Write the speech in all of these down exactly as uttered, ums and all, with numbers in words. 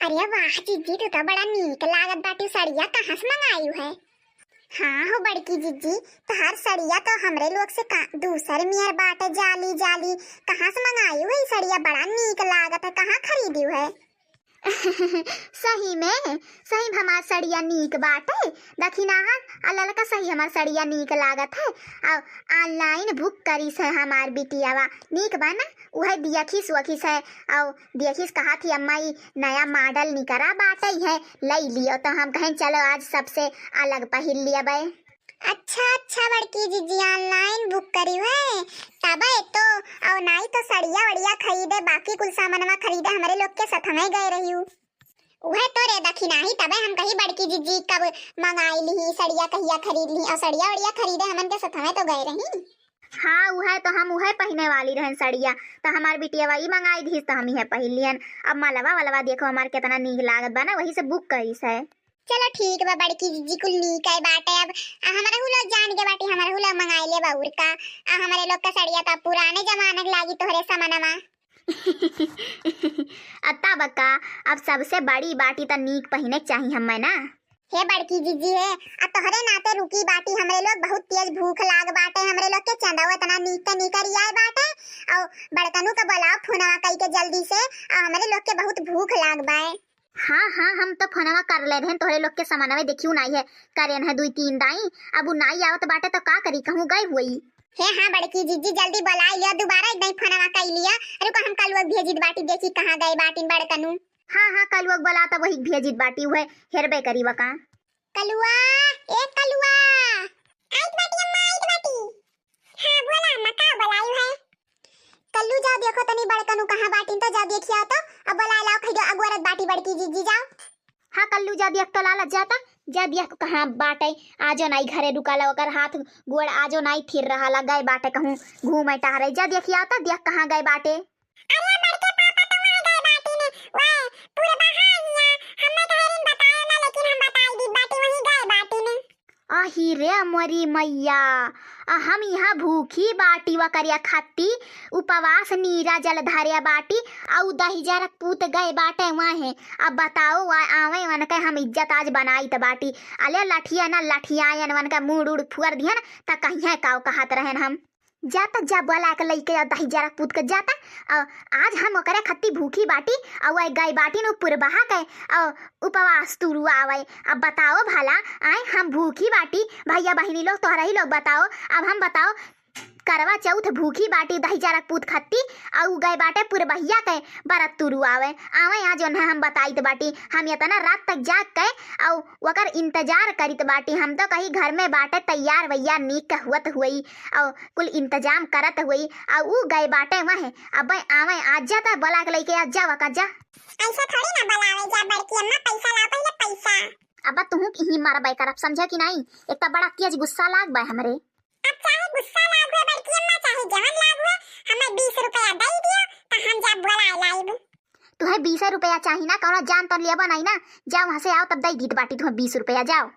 अरे वाह जिज्जी, तू तो बड़ा नीक लागत बाटी। सड़िया कहाँ से मंगायू है? हाँ हो बड़की जिज्जी, तोहार सड़िया तो हमरे लोग से का दूसर मियर बाटे, जाली जाली। कहाँ से मंगायू है ई सड़िया? बड़ा नीक लागत है, कहाँ खरीदू है? सही में, सही में हमार सड़िया नीक बाटे। दखिनाहा आ ललका सही हमार सड़िया नीक लागत है। और online book करिस है हमार बिटियावा, नीक बा ना? उहे दियखिस वखिस है, और दियखिस कहत ही, "अम्मा, ई नया model निकरा बाटे है, लई लियो।" तो हम कहें, "चलो, आज सबसे अलग पहिर लियबे।" अच्छा, अच्छा, बड़की जिज्जी online book करी है, तबे तो, और नाई तो सड़िया वड़िया खरीदे, बाकी कुल सामानवा खरीदे, हमरे लोग के सथमे गए रहियू। उहे तो रे दखिनाही, तबे हम कही बड़की जिज्जी कब मंगाई लिही सड़िया, कहिया खरीद लिही, और सड़िया वड़िया खरीदे हमन के सथमे तो गए रही। हाँ, उहे तो हम उहे पहिने वाली रहन सड़िया, तो हमार बिटिया वही मंगाई दिहिस, तो हम इहे पहिन लिहन। अब मलवा वलवा देखो हमार केतना नीक लागत बा ना, वही से book करिस है। चलो ठीक बा बड़की जिज्जी, कुल नीक है बाटे। अब आ हमरहू लोग जान के बाटी, हमरहू लोग मंगाई लेब और का। आ हमरे लोग का सड़िया तो पुराने जमाने के लागी तोहरे समनवा। अत्ता बका, अब सबसे बड़ी बाटी त नीक पहिने के चाही हम्मे ना। हे बड़की जिज्जी हे, आ तोहरे नाते रुकी बाटी, हमरे लोग बहुत तेज भूख लाग बाटे, हमरे लोग के चंदवा इतना नीक के निकरी आए बाटे, और बड़कनू के बोलाओ फोनवा कई के जल्दी से, और हमरे लोग के बहुत भूख लाग बाए। हाँ, हाँ, हम तो फोनवा कर ले रहन तोहरे लोग के समनवे, देखियो नाई है, करेन है दुई तीन दाई, अब उ नाई आवत बाटे तो का करी, कहूँ गए हुई। हे हाँ बड़की जिज्जी, जल्दी बोलाई लियो, दोबारा एक दाई फोनवा कई लियो। रुको हम कलुआ भेजित बाटी, देखी कहाँ गए बाटिन बड़कनू। हाँ, हाँ, कलुआ बोला तो वही भेजित बाटी, उहे हेरबे करी वका। कलुआ, ए कलुआ। आइत बाटी अम्मा, आइत बाटी। हाँ बोला अम्मा, का बोलायू है? कल्लू जा देखो तनी बड़कनू कहाँ बाटिन, तो जा देखिया तो, अब बोला लाओ खइयो अगोरत बाटी बड़की जिज्जी, जाओ। हाँ कल्लू जा देख तो लाला जाता, जा देख कहाँ बाटे, आजो नाई घरे रुकाला, ओकर हाथ गोड़ आजो नाई थिर रहाला, गए बाटे कहूँ घूमे टहरे, जा देखिया तो देख कहाँ गए बाटे। अरे बड़के पापा तो वहाँ गए बाटिन, वह पूरे बहा हिया, हमें तो हेरिन बतायो ना, लेकिन हम बताई दी बाटी वहीं गए बाटिन। आही रे मोरी मैया, आ हम यहाँ भूखी बाटी वकरिया खत्ती, उपवास नीरा जल धरिया बाटी, आ उ दहिजरक पूत गए बाटे वहाँ। अब बताओ, वा आवे वनके हम इज्जत आज बनाइत बाटी। अले लठिया ना लठियायन वनके मूड़ उड़ फुअर दिहन, त कहिए काव कहत रहन हम। जा त जा बोला के लइके आ दहिजरक पूत के जा त। आ आज हम ओकरे खत्ती भूखी बाटी, आ वह गए बाटिन उ पुरबहा के, आ उपवास तुरुआवे। अब बताओ भला, आए हम भूखी बाटी, भैया बहिनी लोग, तोहरा ही लोग बताओ, अब हम बताओ, करवा चौथ भूखी बाटी दहिजरक पूत खत्ती, आ उ गए बाटे पुरबहिया के बरत तुरुआवे। आवे आज ओन्हे हम बताइत बाटी, हम इतना रात तक जाग के, आ ओकर इंतजार करित बाटी। हम तो कही घर में बाटे तैयार वैयार नीक के हुअत हुई, आ कुल इंतजाम करत हुई, आ उ गए बाटे वह। अब आवे, आज जा त बोला के लइके आ, जा वका जा। ऐसा थोड़ी ना बोलावे जा बड़की अम्मा, पैसा लाओ पहले पैसा। अब तुहू की ही मारबे करब, समझे कि नहीं? एक तो बड़ा तेज गुस्सा लाग बा हमरे। अब चाहे गुस्सा लाग हुए बड़की अम्मा, चाहे जवन लाग हुए, हमें बीस रुपया दे दियो, त हम जा बोलाए लाइब। तुहे बीस रुपया चाही ना, कौनो जान तो लेबो नहीं ना, जा वहाँ से आओ तब दे दीत बाटी तुहे बीस रुपया, जाओ।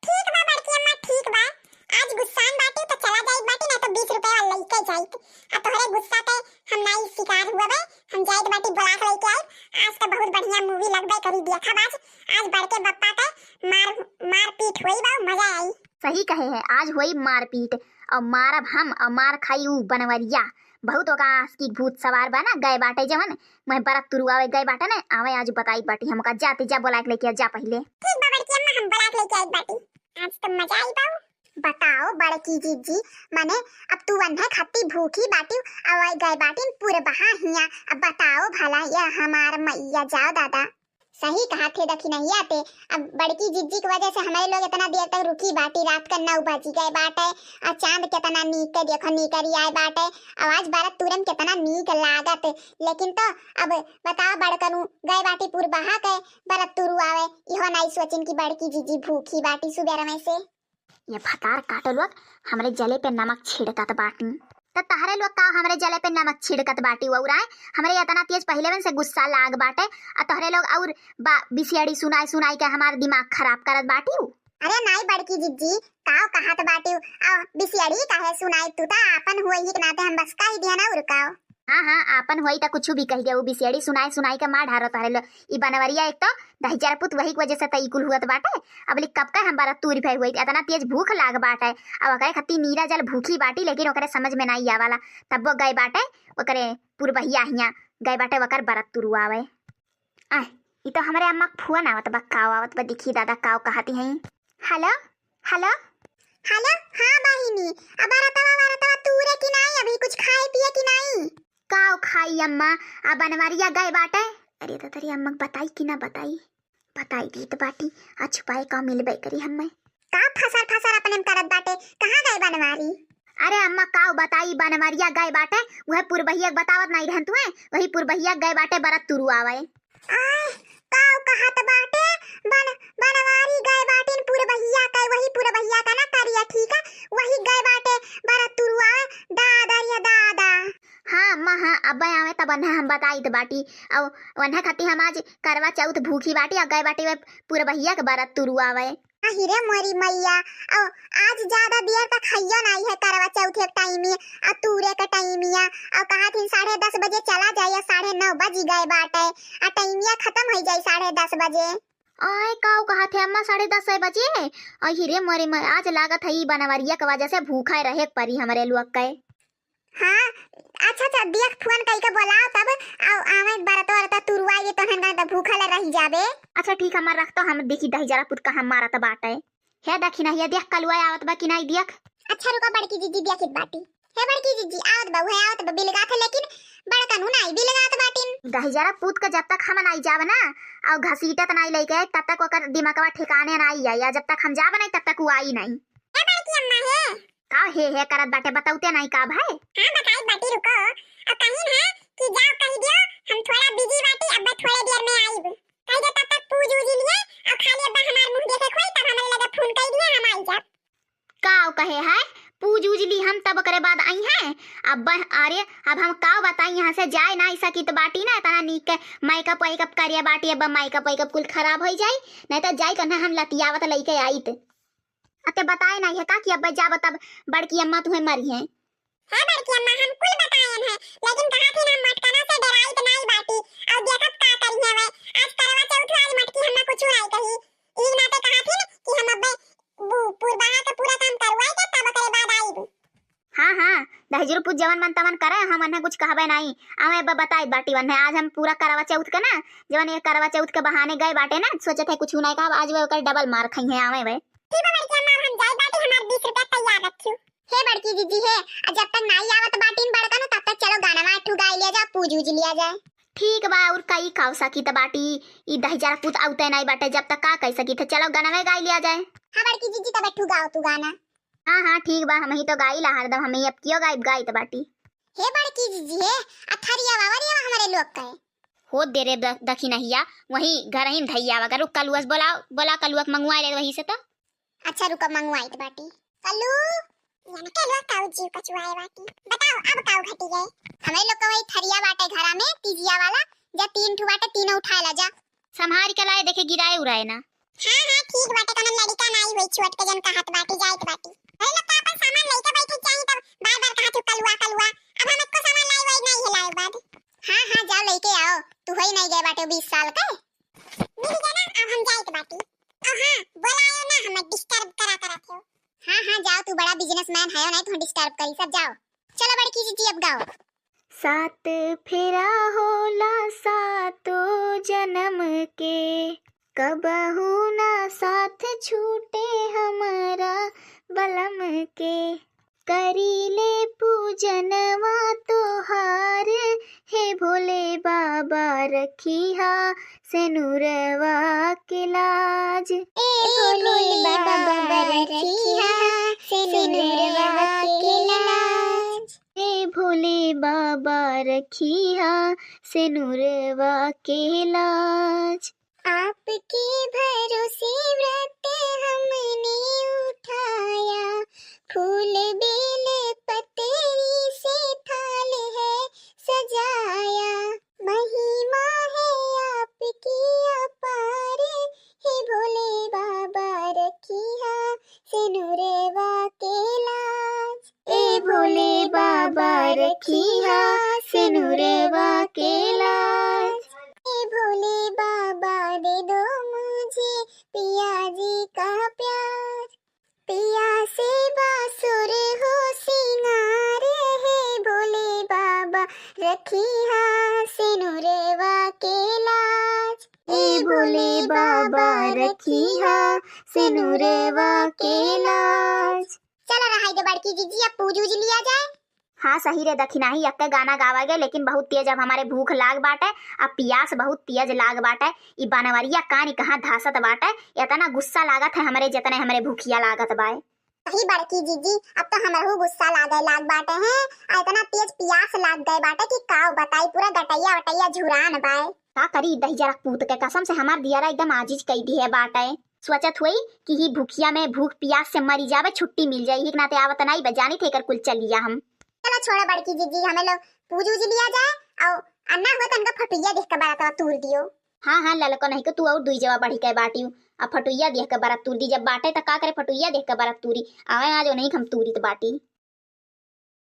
ठीक बा बड़की अम्मा, ठीक बा, आज गुस्सान बाटी तो चला जाइत बाटी, नहीं तो बीस रुपया लइके जाइत। आ तोहरे गुस्सा के हम नाई शिकार हुआ बे, हम जाइत बाटी बोला के लइके आइब। आज तो बहुत बढ़िया movie लगबे करी, देखब आज, आज बड़के बप्पा के मार, मारपीट होई बा, मजा आई। सही कहे है, आज होई मारपीट, और मारब हम, और मार खाई ऊ बनवरिया। बहुत ओका आस्की भूत सवार बा ना, गए बाटे जवन, मैं बरत तुरुआवे गए बाटे ना, आवे आज बताई बाटी हमका, जाते जा बोला के लेके आ, जा पहले। ठीक बा बड़की अम्मा, हम बोला के लेके आई बाटी, आज तो मजा आई बाऊ। बताओ बड़की जिज्जी, माने अब तू वन्हे खत्ती भूखी बाटी, अब गए बाटिन पुरबहा हिया, अब बताओ भला ये हमार मैया, जाओ दादा। सही कहा थे दखिनहिया ते, अब बड़की जिज्जी की वजह से हमारे लोग इतना देर तक रुकी बाटी, रात का नौ बजी गए बाटे, आ चांद कितना नीक के देखो निकरी आए बाटे, आवाज बरत तुरम कितना नीक लागत। लेकिन तो अब बताओ बड़कनू गए बाटी पुरबहा के बरत तुरुआवे, इहो नाई सोचिन कि बड़की जिज्जी भूखी बाटी सुबेर में से। ये भतार काटो लोग, हमरे जले पे नमक छिड़कत बाटी। त तहरे लोग का हमरे जले पे नमक छिड़कत बाटी? वौराए, हमरे इतना तेज पहिले बन से गुस्सा लाग बाटे, आ तोहरे लोग और बा-, बिसियड़ी सुनाई सुनाई के हमार दिमाग खराब करत बाटी। अरे नाई बड़की जिज्जी, काव कहत बाटी? आ बिसियड़ी काहे सुनाई? तू त आपन हुए ही के नाते हम बस कह दिया ना, और काव। हाँ, हाँ, आपन होई त कुछु भी कहि दे, उ बिसेड़ी सुनाई सुनाई के मार ढारत रहलो। ई बनवरिया एक तो दहिजरा पुत, वही के वजह से त ई कुल हुअत बाटे। अब लिख कब के हम बरत तूरी भई हुई, इतना तेज भूख लाग बाटे। अब ओकरे खातिर नीरा जल भूखी बाटी, लेकिन ओकरे समझ में नाई आवाला। तब वो गए बाटे, ओकरे पुरबहिया हियाँ गए बाटे, ओकर बरत तुरुआवे। आह, ई तो हमरे अम्मा के फोन आवत बा, काव आवत बा, देखी दादा काव कहती हैं। हेलो, हेलो, हेलो, हाँ बहिनी, अब बरतवा, बरतवा तूरे कि नाई, अभी कुछ खाए पिए कि नाई? काव खाई अम्मा, आ बनवरिया गए बाटे। अरे दादा रे, अम्मा के बताई कि ना बताई? बताई दीत बाटी, आ छुपाए का मिलबे करी हम्मे। का फसर फसर अपने में करत बाटे, कहाँ गए बनवारी? अरे अम्मा, काव बताई, बनवरिया गए बाटे, उहे पुरबहिया के बतावत नाई रहन तुहे, वही पुरबहिया गए बाटे बरत तुरुआवे। आय, काव कहत बाटे, बन-, बनवारी गए बाटिन पुरबहिया के, वही पुरबहिया का ना करिया, ठीक है, वही गए बाटे बरत तुरुआवे, दादा रे दादा। हाँ अम्मा, हाँ, अब्बे आवे तब उन्हें हम बताइत बाटी, और उन्हें खातिर हम आज करवा चौथ भूखी बाटी, और गए बाटी वे पुरबहिया के बरत तुरुआवे। आही रे मोरी मैया, औ आज ज्यादा देर तक हइयो नाई है करवा चौथ के टाइमिया, आ तूरे के टाइमिया, औ कहत हिन साढ़े दस बजे चला जाए, या साढ़े नौ बजी गए बाटे, आ टाइमिया खत्म होइ जाई साढ़े दस बजे। आय, काव कहत है अम्मा, साढ़े दस बजे? आही रे मोरी मैया, आज लागत है ई बनवरिया के वजह से भूखा रहे के परी हमरे लोग के। हाँ, अच्छा, अच्छा, देख, फोन कइके बोलाओ तब, आव, आवे बरत वरत तुरुआई, तो हन त भूखल रह जाबे। अच्छा, ठीक, हमार रख तो, हम देखी दहिजरा पुत कहाँ मारत बाटे। हे दखिनहिया, देख कलुआ आवत बा कि नाई, देख। अच्छा, रुका बड़की जीजी, देखित बाटी। हे बड़की जीजी, आवत बा, उहे आवत बा, बिलगात है, लेकिन बड़कनू नाई बिलगात बाटिन। दहिजरा पुत के जब तक हम नाई जाब ना, और घसीटत नाई लेके, तब तक ओकर दिमागवा ठिकाने नाई आई, आ जब तक हम जाब नाई, तब तक उ आई नाई। ए बड़की अम्मा हे। का हे हे करत बाटे, बतौते नाई का भाई? हाँ, बताई बाटी, रुको। अब कहीं है कि जाओ कही दियो, हम थोड़ा बिजी बाटी, अब थोड़े देर में आईब। कही दे तब तक पूज उज लिए, और खाली अब हमार मुंह देखे खोई, तब हमारे लगे फोन कही दिए, हम आई जाब। काव कहे है, पूज उज ली हम तब ओकरे बाद आई हैं। अब अरे, अब हम काव बताई, यहाँ से जाए नाई सकित बाटी ना, इतना नीक के मेकअप वेकअप करिए बाटी, अब मेकअप वेकअप कुल खराब होइ जाई, नहीं तो जाई कन्हा हम लतियावत लइके आइत। अते बताए नाई है का कि अब जाब तब बड़की अम्मा तुहे मरी हैं। हाँ बड़की अम्मा, हम कुल बताएन है, लेकिन कहा थी ना मटकना से डराइत नाई बाटी, और देखब का करी है वे। आज करवा चौथ, आज मटकी हम्मा कुछ नाई कही, ई नाते कहा थी कि हम अब्बे बु-, पुरबहा के पूरा काम करवाए के तब ओकरे बाद आईब। हाँ, हाँ, दहिजरू पुत जवन मन तवन करे, हम उन्हें कुछ कहबे नाई। आवे अब बताइत बाटी उन्हें, आज हम पूरा करवा चौथ के ना, जवन ये करवा चौथ के बहाने गए बाटे ना, सोचत है कुछ नाई कहब, आज वे ओकर डबल मार खई हैं, आवे वे। ठीक बा बड़की अम्मा, अब हम जाइत बाटी, हमार बीस रुपया तैयार रखियो। हे बड़की जीजी हे, आ जब तक नाई आवत बाटिन बड़कनू, तब तक चलो गाना एक ठू गाई लिया जाए, पूज उज लिया जाए। ठीक बा, और कई काव सकित बाटी, ई दहिजरा पुत आवते नाई बाटे, जब तक का कह सकित है, चलो गाना गाई लिया जाए। हाँ बड़की जीजी, तब एक ठू गाओ तू गाना। हाँ, हाँ, ठीक बा, हमही तो गाइला हरदम, हमही अब कियो गाइब, गाइत बाटी। हे बड़की जीजी हे, आ थरिया बाबा रे हमरे लोग का है। हो दे रे द-, दखिनहिया, वही घर ही धैया वगैरह, रुक कलुआ से बोलाओ, बोला कलुआ के मंगवाए ले वही से तो। अच्छा रुका मंगवाइत बाटी। कलू, यानी कलुआ काऊ जीव कचुआए बाटी। बताओ अब काऊ घटी गए? हमरे लोग का वही थरिया बाटे घरा में, तीजिया वाला, जा तीन ठू बाटे, तीनों उठाए ला जा। संभारी के लाए, देखे गिराए उराए ना। हाँ, हाँ, ठीक बाटे, कोनो लड़िका नाई होई, छोट के जन कहत बाटी, जाइत बाटी। अरे लोग का अपन सामान लेके बैठे चाही, तब बार-बार कहत हो, "कलुआ, कलुआ।" अब हम एको सामान लाई वाई नाई है लाए बाद। हाँ, हाँ, जाओ लेके आओ, तू होई नाई गए बाटे बीस साल के। मिल गए ना, अब हम जाइत बाटी। और हाँ, बोलायो ना, हमें disturb करा करत हो। हाँ, हाँ, जाओ, तू बड़ा businessman है, नाई तो disturb करी, सब जाओ। चलो बड़की जीजी, अब गाओ। सात फेरा होला सातो जनम के, कबहू ना साथ छूटे हमरा बलम के। करीले पूजनवा तोहार, हे भोले बाबा रखिहा सेनुरवा के लाज। ए भोले बाबा रखिहा सेनुरवा के लाज। ए भोले बाबा रखिहा सेनुरवा के लाज। आपके भरोसे व्रत हमने उठाया, फूल बेल पतरी से थाल है सजाया। महिमा है आपकी अपार, हे भोले बाबा रखिहा सेनुरवा के लाज। ए भोले बाबा रखिहा सिनुरवा के लाज। हे भोले बाबा दे दो मुझे पिया जी का प्यार, पिया से बासुर हो सिंगार, हे भोले बाबा रखिहा सिनुरवा के लाज। ए भोले बाबा रखिहा सिनुरवा के लाज। चला रहाई दे बड़की जीजी, अब पूज उज लिया जाए। हाँ सही रे दखिनाही, अक्के गाना गावा गए, लेकिन बहुत तेज अब हमरे भूख लाग बाटे, अब पियास बहुत तेज लाग बाटे। ई बनवरिया कानी कहाँ धासत बाटे, इतना गुस्सा लागत है हमरे, जितने हमरे भूखिया लागत बाए। सही बड़की जीजी, अब तो हमरहू गुस्सा लागे लाग बाटे हैं, आ इतना तेज पियास लाग गए बाटे कि काव बताई, पूरा गटैया वटैया झुरान बाए। का करी दही जरा पूत के, कसम से हमार दियरा एकदम आजिज कई दिहे बाटे। सोचत हुई कि ही भूखिया में भूख पियास से मरी जावे, छुट्टी मिल जाई, ही के नाते आवत नाई बा, जानी थे एकर कुल चलिया हम। चला छोड़ा बड़की जीजी, हमें लोग पूज उज लिया जाए, और अन्ना हुआ तनका फटुइया देख के बरातवा तूर दियो। हाँ हाँ ललको नहीं को तू और दुई जवा बढ़ी के बाटियो, अब फटुइया देख के बरात तूर दी, जब बाटे त का करे फटुइया देख के बरात तूरी, आवे आज नहीं हम तूरी त बाटी।